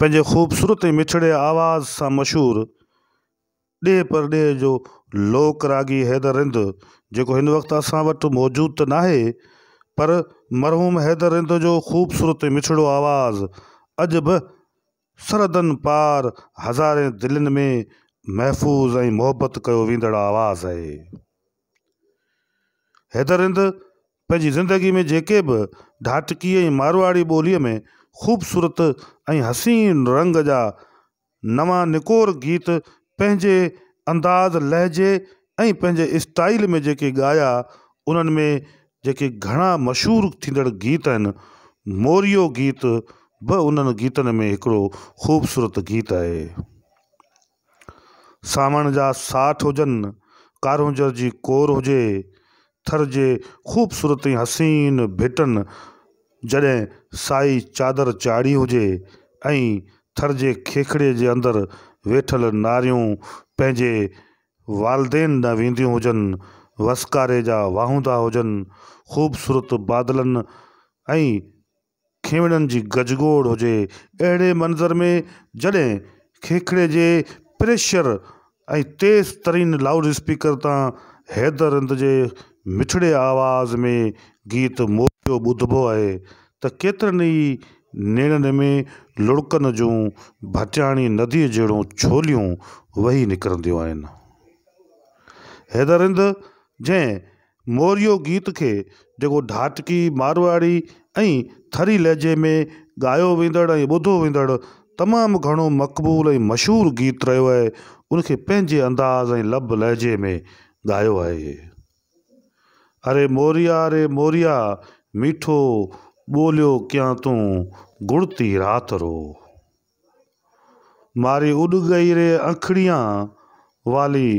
پنهنجي خوبصورت ۽ مٺڙي آواز سان مشهور ڏيهه پرڏيهه جو لوڪ راڳي حيدر رند جيڪو هن وقت اسان وٽ موجود ته ناهي پر مرحوم حيدر رند جو خوبصورت ۽ مٺڙو آواز اڄ به سرحدن پار هزارين دلين ۾ محفوظ ۽ محبت ڪيو ويندڙ آواز آهي. حيدر رند پنهنجي زندگي ۾ جيڪي به ڍاٽڪي ۽ مارواڙي ٻوليء ۾ خوبصورت ۽ حسين رنگ جا نوان نڪور گيت پنهنجي انداز، لهجي ۽ پنهنجي اسٽائيل ۾ جيڪي ڳايا، انهن ۾ جيڪي گهڻا مشهور ٿيندڙ گيت آهن، موريو گيت به انهن گيتن ۾ هڪڙو خوبصورت گيت آهي. سانوڻ جا ساٺ هجن، ڪارونجهر جي ڪور هجي، ٿر جي خوبصورت ۽ حسين ڀٽن جڏهن سائي چادر چاڙهي هجي ۽ ٿر جي کيکڙي جي اندر ويٺل ناريون پنهنجي والدين ڏانهن وينديون هجن، وسڪاري جا واهوندا هجن، خوبصورت بادلن ۽ کينوڻن جي گجگوڙ هجي، اهڙي منظر ۾ جڏهن کيکڙي جي پريشر ۽ تيز ترين لائوڊ اسپيڪر تان حيدر رند جي مٺڙي آواز ۾ گيت موريو ٻڌبو آهي ته ڪيترن ئي نيڻن ۾ لڙڪن جون ڀٽياڻي نديء جهڙون ڇوليون وهي نڪرنديون آهن. حيدر رند جنهن موريو گيت کي جيڪو ڍاٽڪي، مارواڙي ۽ ٿري لهجي ۾ ڳايو ويندڙ ۽ ٻڌو ويندڙ تمام گهڻو مقبول ۽ مشهور گيت رهيو آهي، ان کي پنهنجي انداز ۽ لب لهجي ۾ ڳايو آهي. اري موريا ري موريا ميٺو ٻوليو ڪيان تون گڙتي رات رو. ماري اڏ گئي ري انکڙيان والي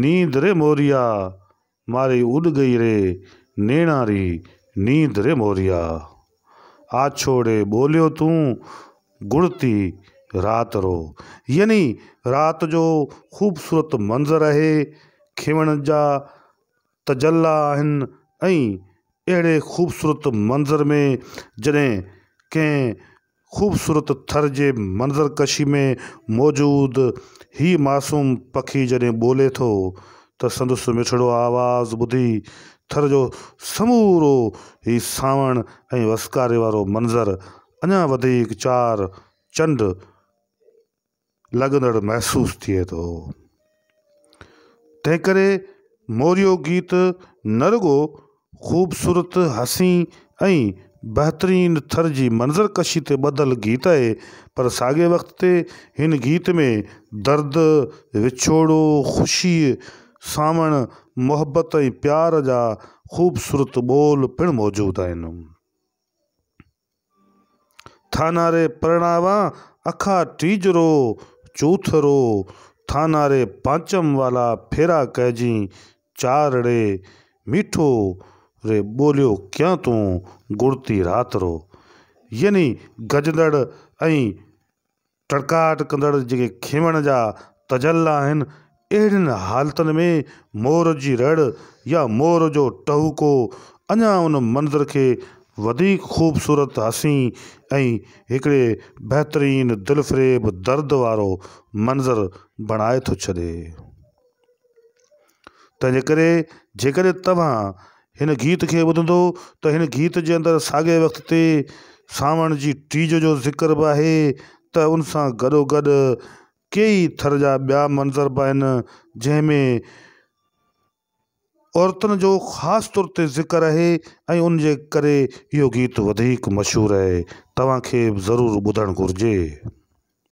نيند ري موريا ماري اڏ گئي ري نيڻان ري نيند ري موريا آڇوڙي ٻوليو تون گڙتي رات رو يعني رات جو خوبصورت منظر آهي کيوڻ جا تجلا آهن ۽ اهڙي خوبصورت منظر ۾ جڏهن ڪنهن خوبصورت ٿر جي منظر ڪشي ۾ موجود هي معصوم پکي جڏهن ٻولي ٿو ته سندس مٺڙو آواز ٻڌي ٿر جو سمورو هي سانوڻ ۽ وسڪاري وارو منظر اڃا وڌيڪ چار چنڊ لڳندڙ محسوس ٿئي ٿو. تنهنڪري موريو گيت نه رڳو خوبصورت، حسين ۽ بهترين ٿر جي منظر ڪشي تي ٻڌل گيت آهي پر ساڳئي وقت تي هن گيت ۾ درد، وڇوڙو، خوشيء، سانوڻ، محبت ۽ پيار جا خوبصورت ٻول پڻ موجود آهن. ٿاناري پرڻاوان اکا ٽيجرو چوٿرو ٿاناري پانچم والا ڦيرا ڪهجين چار ڙي ميٺو ري ٻوليو ڪيان تون گڙتي رات رو يعني گجندڙ ۽ ٽڙڪاٽ ڪندڙ جيڪي کينوڻ جا تجلا آهن، اهڙين حالتن ۾ مور جي رڙ يا مور جو ٽهوڪو اڃا ان منظر کي وڌيڪ خوبصورت، حسين ۽ هڪڙي بهترين دلفريب درد وارو منظر بڻائي ٿو ڇڏي. تنهنجي ڪري جيڪڏهن توهان هن گيت کي ٻڌندو ته هن گيت جي اندر ساڳئي وقت تي سانوڻ جي ٽيج جو ذڪر به آهي ته ان سان گڏو گڏ ڪيئي ٿر جا ٻيا منظر به آهن جنهن ۾ عورتن جو خاص طور تي ذڪر آهي ۽ ان جي ڪري اهو گيت وڌيڪ مشهور آهي توهان کي به ضرور ٻڌڻ گهرجي.